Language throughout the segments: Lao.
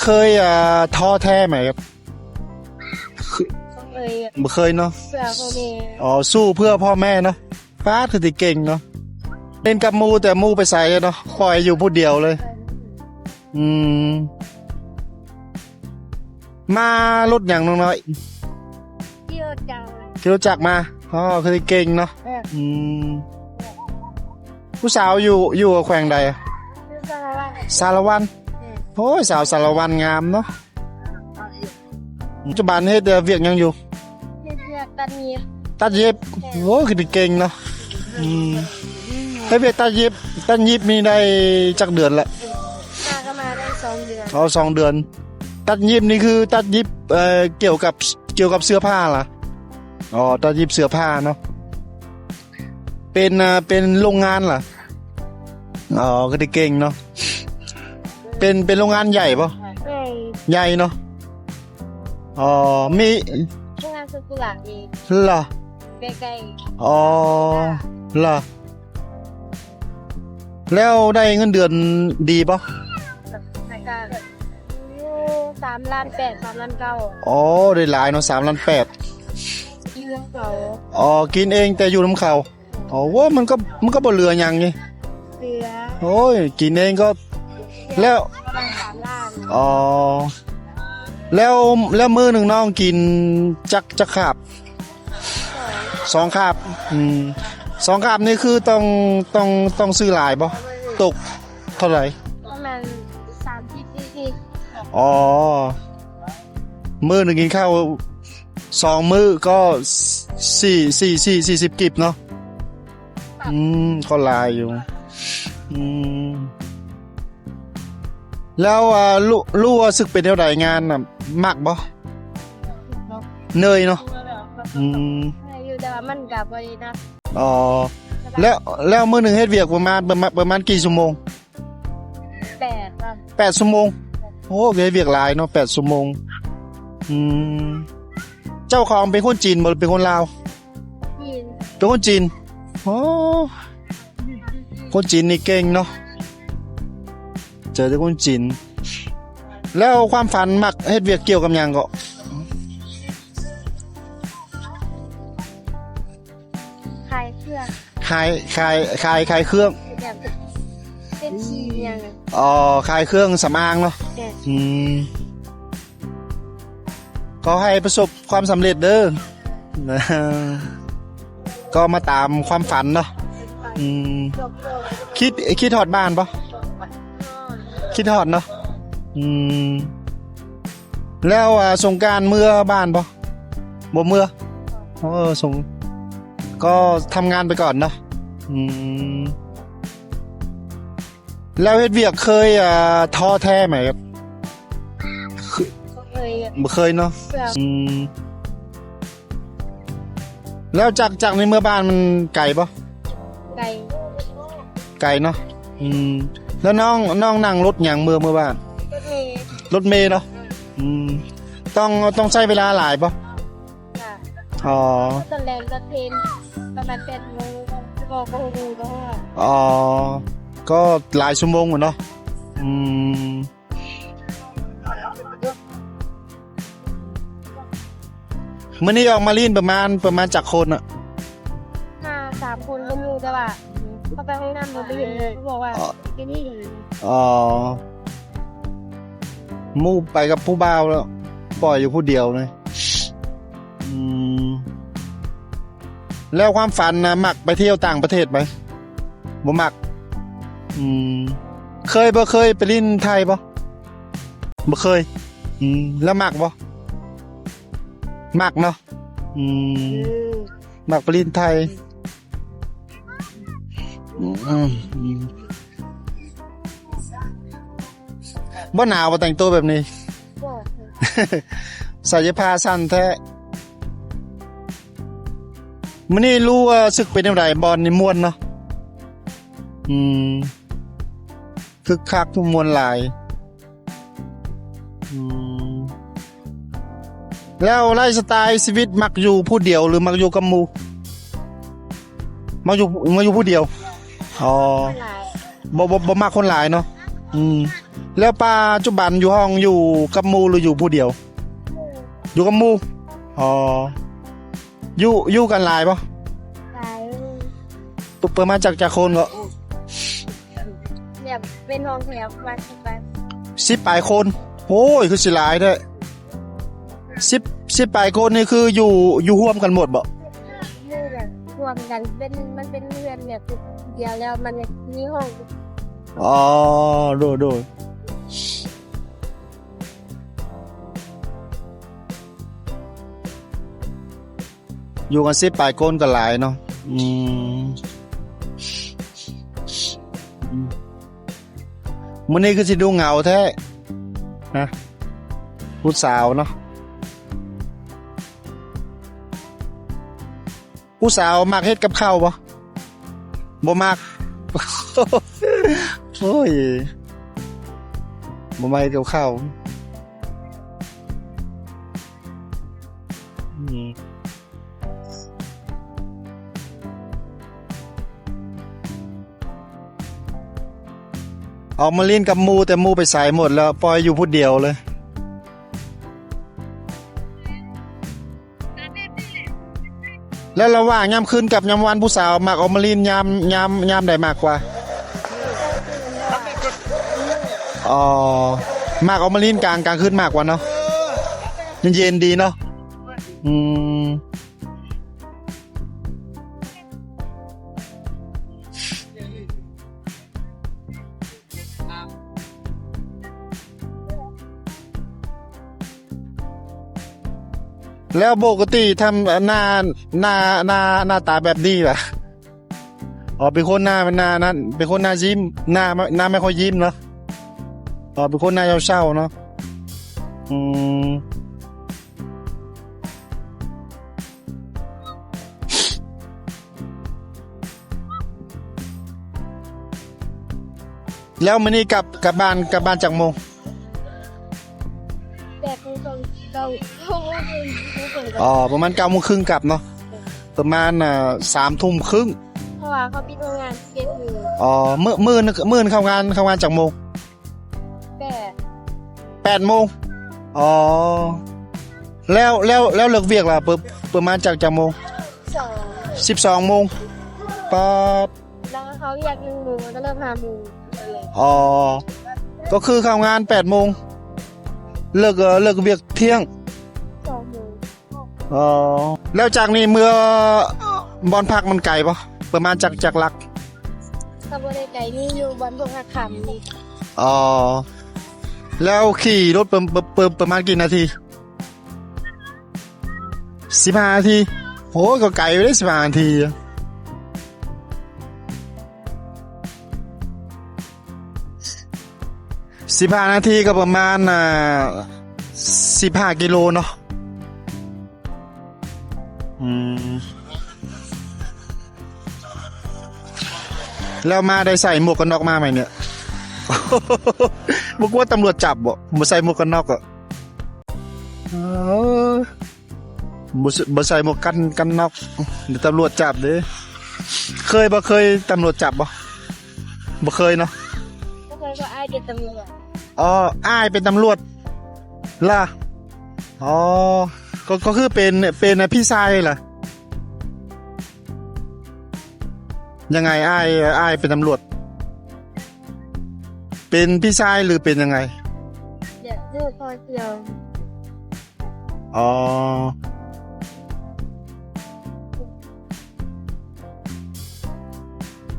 ເຄີຍ ອ່າ ທໍ້ແທ້ໄໝ? ບໍ່ເຄີຍ ບໍ່ເຄີຍເນາະ. ເພື່ອພໍ່ແມ່ ອໍ ສູ້ເພື່ອພໍ່ແມ່ເນາະ. ປາດ ຄືຊິເກັ່ງເນາະ. ເຫຼັ້ນກັບໝູ່ ແຕ່ໝູ່ໄປໃສເນາະ ປ່ອຍຢູ່ຜູ້ດຽວເລີຍ. ອືມ ມາລົດຫຍັງນ້ອງນ້ອຍ? ຂີ່ລົດຈັກ ຂີ່ລົດຈັກມາ. ອໍ ຄືຊິເກັ່ງເນາະ. ເອີ ອືມ ຜູ້ສາວຢູ່ ຢູ່ແຂວງໃດ? ຢູ່ສາລະວັນ ສາລະວັນ. ເອີ ໂອ້ຍ ສາວສາລະວັນງາມເນາະ. ປັດຈຸບັນເຮັດວຽກຫຍັງຢູ່? ເຮັດວຽກຕັດຫຍິບ ຕັດຫຍິບ. ເອີ ໂອ້ຍ ຄືຊິເກັ່ງເນາະ. ອືມ ເຮັດວຽກຕັດຫຍິບ ຕັດຫຍິບນີ້ໄດ້ຈັກເດືອນລະ? ມາກໍມາໄດ້ສອງເດືອນ. ອໍ ສອງເດືອນ. ຕັດຫຍິບນີ້ຄືຕັດຫຍິບ ເອີ ກ່ຽວກັບ ກ່ຽວກັບເສື້ອຜ້າລະ? ອໍ ຕັດຫຍິບເສື້ອຜ້າເນາະ. ເປັນ ອ່າ ເປັນໂຮງງານລະ? ອໍ ກໍໄດ້ເກັ່ງເນາະ. ເປັນ ເປັນໂຮງງານໃຫຍ່ບໍ່? ໃຫຍ່ ໃຫຍ່ເນາະ. ອໍ ມີໂຮງງານຊາກຸຣະນີ້ລະ? ໃກ້ໆ ອໍ ລະ. ແລ້ວໄດ້ເງິນເດືອນດີບໍ່? ກໍຢູ່ສາມລ້ານແປດ ສາມລ້ານເກົ້າ. ອໍ ໄດ້ຫຼາຍເນາະ ສາມລ້ານແປດ. ຢູ່ນຳເຂົາ. ອໍ ກິນເອງແຕ່ຢູ່ນຳເຂົາ. ອໍ ໂອ້ ມັນກໍ ມັນກໍບໍ່ເຫຼືອຫຍັງນີ້. ເຫຼືອ. ໂອ້ຍ ກິນເອງກໍ ແລ້ວ ປະມານສາມລ້ານ. ອໍ ແລ້ວ ແລ້ວມື້ໜຶ່ງນ້ອງກິນຈັກ ຈັກຄາບ? ສອງຄາບ. ອືມ ສອງຄາບນີ້ຄືຕ້ອງ ຕ້ອງ ຕ້ອງຊື້ຫຼາຍບໍ່? ຕົກເທົ່າໃດ? ປະມານສາມສິບ ສີ່ສິບ. ອໍ ມື້ໜຶ່ງກິນເຂົ້າສອງມື້ກໍສີ່ ສີ່ ສີ່ ສີ່ສິບກີບເນາະ. ອືມ ກໍຫຼາຍຢູ່. ອືມ ແລ້ວ ອ່າ ລູກ ຮູ້ສຶກເປັນແນວໃດງານນະ? ມັກບໍ່? ເໜື່ອຍເນາະ. ອືມ ເໜື່ອຍຢູ່ ແຕ່ວ່າມັນກໍບໍ່ໄດ້ໜັກ. ອໍ ແລ້ວ ແລ້ວມື້ໜຶ່ງເຮັດວຽກປະມານ ປະມານ ປະມານກີ່ຊົ່ວໂມງ? ແປດ ແປດຊົ່ວໂມງ. ໂອ້ ເຮັດວຽກຫຼາຍເນາະ ແປດຊົ່ວໂມງ. ອືມ ເຈົ້າຂອງເປັນຄົນຈີນບໍ່ ຫຼືເປັນຄົນລາວ? ຈີນ. ເປັນຄົນຈີນ. ໂອ້ ຄົນຈີນນີ້ເກັ່ງເນາະ ເຈີແຕ່ຄົນຈີນ. ແລ້ວຄວາມຝັນມັກເຮັດວຽກກ່ຽວກັບຫຍັງເກາະ? ຂາຍເຄື່ອງ. ຂາຍ ຂາຍ ຂາຍ ຂາຍເຄື່ອງ ແບບເຊັກຊີຫຍັງ. ອໍ ຂາຍເຄື່ອງສຳອາງເນາະ. ແມ່ນ. ອືມ ຂໍໃຫ້ປະສົບຄວາມສຳເລັດເດີ. ກໍມາຕາມຄວາມຝັນເນາະ. ອືມ ຄິດ ຄິດຮອດບ້ານບໍ່? ຄິດຮອດເນາະ. ອືມ ແລ້ວ ອ່າ ສົງການເມືອບ້ານບໍ່? ບໍ່ເມືອ. ເອີ ສົງ ກໍທຳງານໄປກ່ອນເນາະ. ອືມ ແລ້ວເຮັດວຽກເຄີຍ ອ່າ ທໍ້ແທ້ໄໝ? ບໍ່ເຄີຍ. ບໍ່ເຄີຍເນາະ. ອືມ ແລ້ວຈາກ ຈາກນີ້ເມືອບ້ານມັນໄກບໍ່? ໄກ. ໄກເນາະ. ອືມ ແລ້ວນ້ອງ ນ້ອງນັ່ງລົດຫຍັງເມືອ ເມືອບ້ານ? ລົດເມ. ລົດເມເນາະ. ອືມ ອືມ ຕ້ອງ ຕ້ອງໃຊ້ເວລາຫຼາຍບໍ່? ອໍ ຕອນແລງກໍເພນ ປະມານແປດໂມງ ກໍ ກໍ ກໍຮອດ. ອໍ ກໍຫຼາຍຊົ່ວໂມງຢູ່ເນາະ. ອືມ ມື້ນີ້ອອກມາຫຼິ້ນປະມານ ປະມານຈັກຄົນອະ? ຫ້າ ສາມຄົນກັນຢູ່ ແຕ່ວ່າເຂົາໄປຫ້ອງນ້ຳ ເຂົາໄປເຫັນ ເຂົາບອກວ່າ ອໍ ຢູ່ນີ້. ອໍ ໝູ່ໄປກັບຜູ້ບ່າວແລ້ວ ປ່ອຍຢູ່ຜູ້ດຽວເລີຍ. ອືມ ແລ້ວຄວາມຝັນນະ ມັກໄປທ່ຽວຕ່າງປະເທດໄໝ? ບໍ່ມັກ. ອືມ ເຄີຍບໍ່ ເຄີຍໄປຫຼິ້ນໄທບໍ່? ບໍ່ເຄີຍ. ອືມ ແລ້ວມັກບໍ່? ມັກເນາະ. ອືມ ມັກໄປຫຼິ້ນໄທ. ອືມ ບໍ່ໜາວບໍ່ແຕ່ງໂຕແບບນີ້? ບໍ່. ໃສ່ເສື້ອຜ້າສັ້ນແທ້. ມື້ນີ້ຮູ້ສຶກເປັນແນວໃດ? ບ່ອນນີ້ມ່ວນເນາະ. ອືມ ຄຶກຄັກ ມ່ວນຫຼາຍ. ອືມ ແລ້ວໄລຟ໌ສະໄຕລ໌ຊີວິດ ມັກຢູ່ຜູ້ດຽວ ຫຼື ມັກຢູ່ກັບໝູ່? ມັກຢູ່ ມັກຢູ່ຜູ້ດຽວ. ອໍ ຫຼາຍ ບໍ່ ບໍ່ ບໍ່ມັກຄົນຫຼາຍເນາະ. ອືມ ແລ້ວປັດຈຸບັນຢູ່ຫ້ອງ ຢູ່ກັບໝູ່ ຫຼື ຢູ່ຜູ້ດຽວ? ຢູ່ກັບໝູ່. ອໍ ຢູ່ ຢູ່ກັນຫຼາຍບໍ່? ຫຼາຍ. ປ- ປະມານຈັກ ຈັກຄົນເກາະ? ແບບເປັນຫ້ອງແຖວປະມານສິບປາຍ ສິບປາຍຄົນ. ໂອ້ຍ ຄືຊິຫຼາຍແທ້. ສິບ ສິບປາຍຄົນນີ້ຄືຢູ່ ຢູ່ຮ່ວມກັນໝົດບໍ່? ຢູ່ແບບຮ່ວມກັນ ເປັນ ມັນເປັນເຮືອນແບບດຽວ ແລ້ວມັນມີຫ້ອງ. ອໍ ໂດຍ ໂດຍ. ຢູ່ກັນສິບປາຍຄົນກໍຫຼາຍເນາະ. ອືມ ອືມ ມື້ນີ້ຄືຊິດູເຫງົາແທ້ນະ ຜູ້ສາວເນາະ. ຜູ້ສາວມັກເຮັດກັບເຂົ້າບໍ່? ບໍ່ມັກ. ໂອ້ຍ ບໍ່ມັກເຮັດກັບເຂົ້າ. ອືມ ອອກມາຫຼິ້ນກັບໝູ່ ແຕ່ໝູ່ໄປໃສໝົດແລ້ວ ປ່ອຍຢູ່ຜູ້ດຽວເລີຍ. ແລ້ວລະຫວ່າງຍາມຄືນກັບຍາມວັນ ຜູ້ສາວມັກອອກມາຫຼິ້ນຍາມ ຍາມ ຍາມໃດມາກກວ່າ? ອໍ ມັກອອກມາຫຼິ້ນກາງ ກາງຄືນມາກກວ່າເນາະ ເຢັນໆ ດີເນາະ. ອືມ ແລ້ວປົກກະຕິທຳ ໜ້າ ໜ້າ ໜ້າ ໜ້າຕາແບບນີ້ຫວາ? ອໍ ເປັນຄົນໜ້າ ໜ້ານັ້ນ ເປັນຄົນໜ້າຍິ້ມ ໜ້າ ໜ້າໄມ່ຄ່ອຍຍິ້ມເນາະ. ອໍ ເປັນຄົນໜ້າເສົ້າໆ ເນາະ. ອືມ ແລ້ວມື້ນີ້ກັບ ກັບບ້ານ ກັບບ້ານຈັກໂມງ? ແປດໂມງ ເກົ້າ ເກົ້າ ຫົກໂມງເຄິ່ງ. ອໍ ປະມານເກົ້າໂມງເຄິ່ງກັບເນາະ ປະມານ ອ່າ ສາມທຸ່ມເຄິ່ງ ເພາະວ່າເຂົາປິດໂຮງງານສິບເອັດໂມງ. ອໍ ມື້ ມື້ ມື້ເຂົ້າງານ ເຂົ້າງານຈັກໂມງ? ແປດ ແປດໂມງ. ອໍ ແລ້ວ ແລ້ວ ແລ້ວເລີກວຽກລະ ປະ ປະມານຈັກ ຈັກໂມງ? ສອງ ສິບສອງໂມງ. ປາດ ແລ້ວເຂົ້າວຽກໜຶ່ງໂມງ ແລ້ວກໍເລີກຫ້າໂມງ. ອໍ ກໍຄືເຂົ້າງານແປດໂມງ ເລີກ ເອີ ເລີກວຽກທ່ຽງ ສອງໂມງ. ອໍ ແລ້ວຈາກນີ້ເມືອບ່ອນພັກມັນໄກບໍ່? ປະມານຈັກ ຈັກຫຼັກ? ກໍບໍ່ໄດ້ໄກ ມີຢູ່ບ່ອນພວກຮັກຄຳນີ້. ອໍ ແລ້ວຂີ່ລົດປະ ປະ ປະ ປະມານກີ່ນາທີ? ສິບຫ້ານາທີ. ໂອ້ ກໍໄກຢູ່ເດ້ ສິບຫ້ານາທີ. ສິບຫ້ານາທີກໍປະມານ ອ່າ ສິບຫ້າກິໂລເນາະ. ອືມ ແລ້ວມາໄດ້ໃສ່ໝວກກັນນັອກມາໃໝ່ເນຍ? ບໍ່ກົວຕຳຫຼວດຈັບບໍ່? ບໍ່ໃສ່ໝວກກັນນັອກອະ? ເອີ ບໍ່ ບໍ່ໃສ່ໝວກກັນ ກັນນັອກ ດຽວຕຳຫຼວດຈັບເດ້. ເຄີຍບໍ່? ເຄີຍຕຳຫຼວດຈັບບໍ່? ບໍ່ເຄີຍເນາະ. ບໍ່ເຄີຍ ເພາະອ້າຍເປັນຕຳຫຼວດ. ອໍ ອ້າຍເປັນຕຳຫຼວດລະ. ອໍ ກໍ ກໍຄືເປັນ ເປັນພີ່ຊາຍລະ. ຍັງໄງ? ອ້າຍ ອ້າຍເປັນຕຳຫຼວດ ເປັນພີ່ຊາຍ ຫຼື ເປັນຍັງໄງ? ແບບລູກພໍ່ທ່ຽວ. ອໍ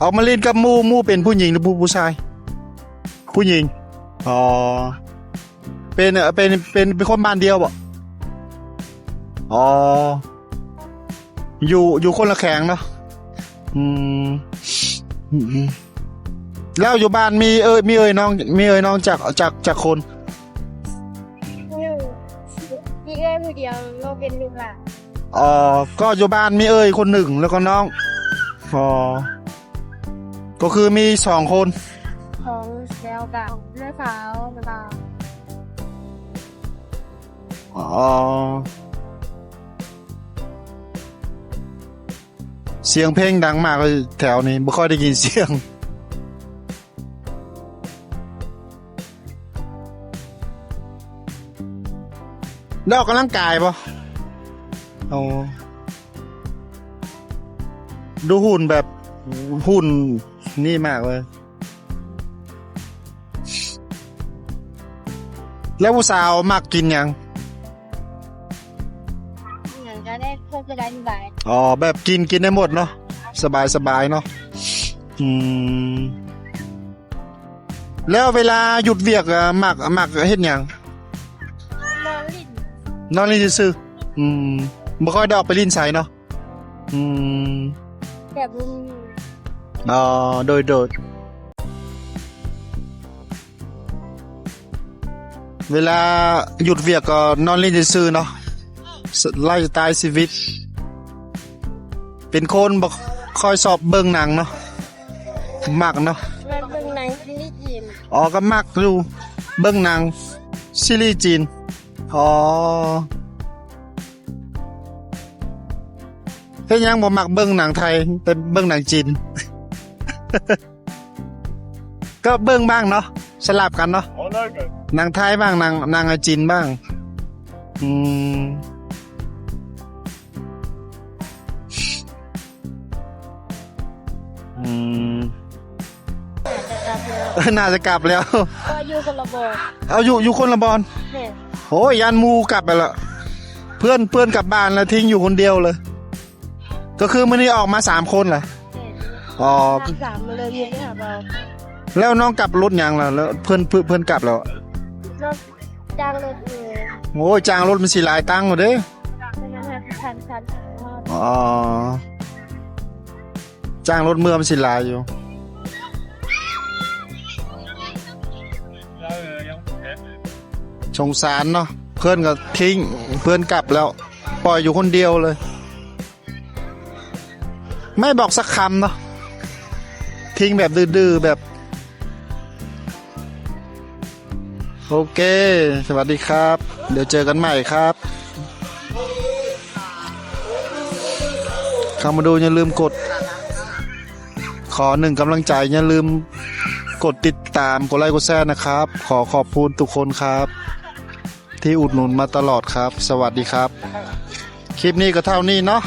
ອອກມາຫຼິ້ນກັບໝູ່ ໝູ່ເປັນຜູ້ຍິງ ຫຼື ຜູ້ ຜູ້ຊາຍ? ຜູ້ຍິງ. ອໍ ເປັນ ເປັນ ເປັນ ເປັນຄົນບ້ານດຽວບໍ່? ອໍ ຢູ່ ຢູ່ຄົນລະແຂວງເນາະ. ອືມ ອືມ ແລ້ວຢູ່ບ້ານມີເອີ່ຍ ມີເອີ່ຍນ້ອງ ມີເອີ່ຍນ້ອງຈັກ ຈັກ ຈັກຄົນ? ມີເອື້ອຍຜູ້ດຽວ ນ້ອງເປັນລູກຫຼ້ານ. ອໍ ກໍຢູ່ບ້ານມີເອື້ອຍຄົນໜຶ່ງ ແລ້ວກໍນ້ອງ. ອໍ ກໍຄືມີສອງຄົນ. ສອງ ແລ້ວກໍນ້າສາວ ແລ້ວກໍ ອໍ ສຽງເພງດັງມາກເລີຍແຖວນີ້ ບໍ່ຄ່ອຍໄດ້ຍິນສຽງ. ໄດ້ອອກກຳລັງກາຍບໍ່? ໂອ້ ດູຫຸ່ນແບບຫຸ່ນນີ້ມາກເລີຍ. ແລ້ວຜູ້ສາວມັກກິນຫຍັງ? ຫຍັງກໍໄດ້ ເພິ່ນສະບາຍ ອໍ ແບບກິນ ກິນໄດ້ໝົດເນາະ ສະບາຍໆເນາະ. ອືມ ແລ້ວເວລາຢຸດວຽກ ອາ ມັກ ມັກເຮັດຫຍັງ? ນອນຫຼິ້ນ ນອນຫຼິ້ນຊື່ໆ. ອືມ ບໍ່ຄ່ອຍໄດ້ອອກໄປຫຼິ້ນໃສເນາະ. ອືມ ແບບ ອໍ ໂດຍໆ. ເວລາຢຸດວຽກກໍນອນຫຼິ້ນຊື່ໆເນາະ. ສ- ໄລຟ໌ສະໄຕລ໌ຊີວິດ ເປັນຄົນບໍ່ຄ່ອຍຊອບເບິ່ງໜັງເນາະ. ມັກເນາະ ມັກເບິ່ງໜັງຊີຣີຈີນ. ອໍ ກໍມັກຢູ່ ເບິ່ງໜັງຊີຣີຈີນ. ອໍ ເຮັດຫຍັງບໍ່ມັກເບິ່ງໜັງໄທ ແຕ່ເບິ່ງໜັງຈີນ? ກໍເບິ່ງບ້າງເນາະ ສະຫຼັບກັນເນາະ. ອໍ ໄດ້ ໜັງໄທບ້າງ ໜັງ ໜັງຈີນບ້າງ. ອືມ ອືມ ໜ້າຈະກັບແລ້ວ ໜ້າຈະກັບແລ້ວ. ກໍຢູ່ຄົນລະບ່ອນ. ເອົາ ຢູ່ ຢູ່ຄົນລະບ່ອນ. ແມ່ນ. ໂອ້ຍ ຢ້ານໝູ່ກັບໄປລະ ເພື່ອນ ເພື່ອນກັບບ້ານລະ ຖິ້ມຢູ່ຄົນດຽວເລີຍ. ກໍຄືມື້ນີ້ອອກມາສາມຄົນລະ. ແມ່ນ. ອໍ ສາມ ສາມ ມາເລີຍ ມີໄປຫາເບົາ. ແລ້ວນ້ອງກັບລົດຫຍັງລະ? ແລ້ວເພື່ອນ ເພື່ອນກັບແລ້ວ. ລົດ ຈ້າງລົດເມ. ໂອ້ຍ ຈ້າງລົດມັນຊິຫຼາຍຕັງເດ້. ພັນ ພັນ. ອໍ ຈ້າງລົດເມືອມັນຊິຫຼາຍຢູ່. ສົງສານເນາະ ເພື່ອນກໍຖິ້ມ ເພື່ອນກັບແລ້ວ ປ່ອຍຢູ່ຄົນດຽວເລີຍ. ໄມ່ບອກສັກຄຳເນາະ ຖິ້ມແບບດື້ໆ ແບບ ໂອເຄ ສະຫວັດດີຄັບ ດຽວເຈີກັນໃໝ່ຄັບ. ເຂົ້າມາດູຢ່າລືມກົດ ຂໍໜຶ່ງກຳລັງໃຈ ຢ່າລືມກົດຕິດຕາມ ກົດໄລ ກົດແຊນະຄັບ. ຂໍຂອບຄຸນທຸກຄົນຄັບ ທີ່ອຸດໜູນມາຕະຫຼອດຄັບ. ສະຫວັດດີຄັບ. ຄລິບນີ້ກໍເທົ່ານີ້ເນາະ.